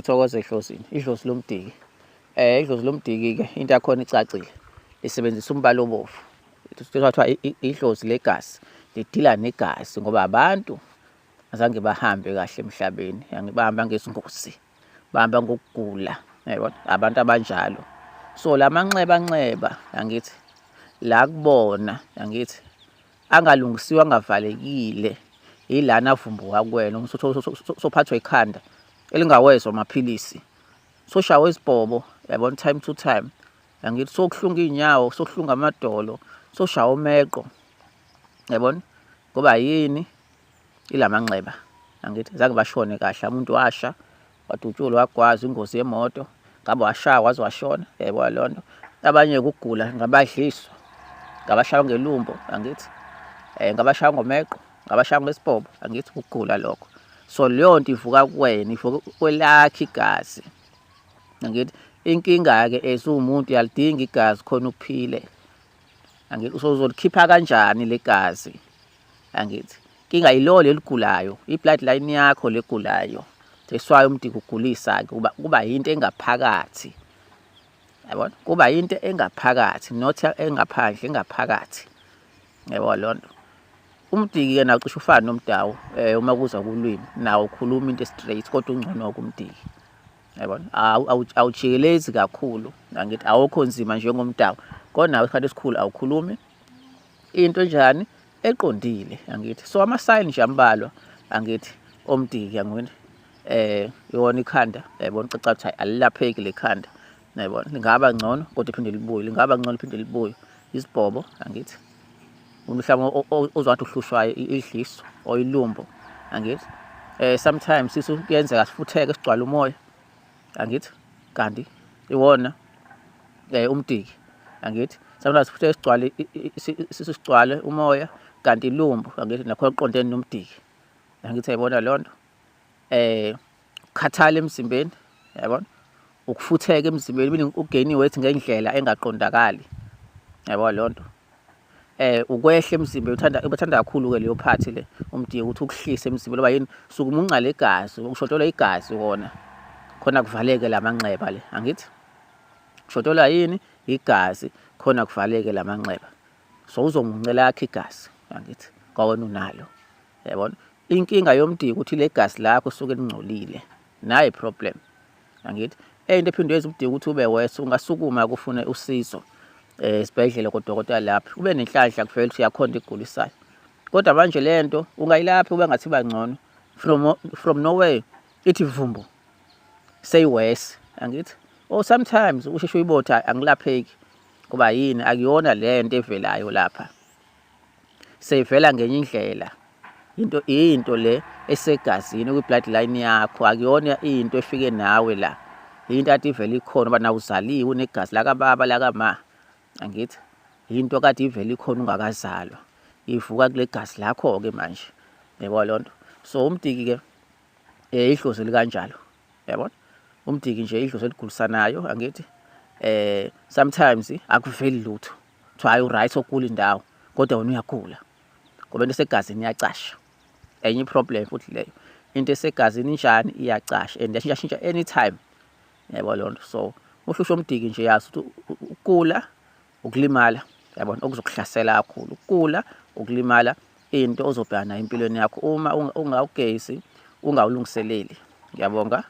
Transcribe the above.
Ngiyathokoza edlozini, idlozi lomdiki. Idlozi lomdiki-ke into yakhona icacile, lisebenzisa umbala obovu. Kuthiwa idlozi legazi, lidila negazi ngoba abantu azange bahambe kahle emhlabeni, bahamba ngezingozi, bahamba ngokugula, yayibona abantu abanjalo. So la manxeba nxeba angithi la kubona angithi angalungisiwe angavalekile yilana avumbuka kuwena usophathwa ikhanda elingawezwa amaphilisi soshawa isibhobo yabona time to time angithi sokuhlunga iy'nyawo sokuhlunga amadolo soshawa umeqo yabona ngoba yini ilamanxeba angithi zange bashone kahle umuntu washa wadutshulwa wagwaza ingozi yemoto ngabe washaya waze washona yayibona leyo nto abanye ukugula ngabadliswa ngabashaywa ngelumbo angithi um ngabashaywa ngomeqo ngabashaywa ngesibhobo angithi ukugula lokho so leyo nto ivuka kuwena ivuka kwelakho igazi angithi inkinga-ke esuwumuntu uyalidinga igazi khona uphile angithi usozolikhipha kanjani legazi angithi inkinga yilo leligulayo i-bloodline yakho legulayo that's why umdiki ugulisa-ke kuba kuba yinto engaphakathi yabona kuba yinto engaphakathi not engaphandle engaphakathi yabo leyo nto umdiki-ke nawo cishe ufane nomdawu um uma kuza kulwimi nawo ukhuluma into straight kodwa ungcono kumdiki yabona awujikelezi kakhulu angithi awukho nzima njengomdawu kodwa nawo isikhathi esikhulu awukhulumi into enjani eqondile angithi so ama-sign nje ambalwa angithi omdiki angithi eh iwona ikhanda yayibona ucaca ukuthi alilapheki le khanda yayibona lingaba ngcono kodwa iphinde libuye lingaba ngcono liphinde libuye isibhobo angithi umuntu mhlawumbe uzwa ngathi uhlushwayo idliso or ilumbo angithi eh sometimes sisu kuyenzeka sifutheke sigcwale umoya angithi kanti iwona eh umdiki angithi sometimes futhi sigcwale isisu sigcwale umoya kanti ilumbo angithi nakho kuqondene nomdiki angithi ayibona leyo nto eh ukukhathala emzimbeni yabona ukufutheka emzimbeni meaning ugain weight ngendlela engaqondakali yabo leyo nto eh ukwehla emzimbeni uthanda ubathanda kakhulu ke leyo part le umdiki ukuthi ukuhlise emzimbeni loba yini suke umunca legazi ukushotelwa igazi kona khona kuvaleke lamanxeba le angithi kushotelwa yini igazi khona kuvaleke lamanxeba so uzomuncela yakhe igazi angithi kwawena unalo yabona inkinga yomdiki ukuthi legazi lakho suke lingcolile nayi problem angithi into ephinde yenza ubudiki ukuthi ube worse ungasukuma kufune usizo eh esibhedlela kodokotela lapho ube nenhlanhla kuvela ukuthi yakhona igulisayo kodwa manje lento ungayilaphi ube ngathi bangcono from nowhere ithi vumbu seyiworse angithi or sometimes usheshe uyibotha angilapheki kuba yini akuyona lento evelayo lapha seyivela ngenye indlela into into le esegazini kwi-bloodline yakho akuyona into efike nawe la into ade ivele ikhona uba nawe uzaliwe unegazi lakababa lakama angithi into kade ivele ikhona ungakazalwa ivuka kule gazi lakho-ke manje yebo loo nto so umdiki-ke um idlozi likanjalo yabona umdiki nje idlozi eligulisanayo angithi eh sometimes akuveli lutho kuthiwa hayi uright ogula indawo kodwa wena uyagula ngoba into esegazini iyacasha enye iproblem futhi leyo into esegazini injani iyacasha and yashintsha anytime yabo leyo nto so uhlusha omdiki nje yazi ukuthi ukugula ukulimala yabona okuzokuhlasela kakhulu ukugula ukulimala into ozobhekana nayo empilweni yakho uma ungawugezi ungawulungiseleli ngiyabonga.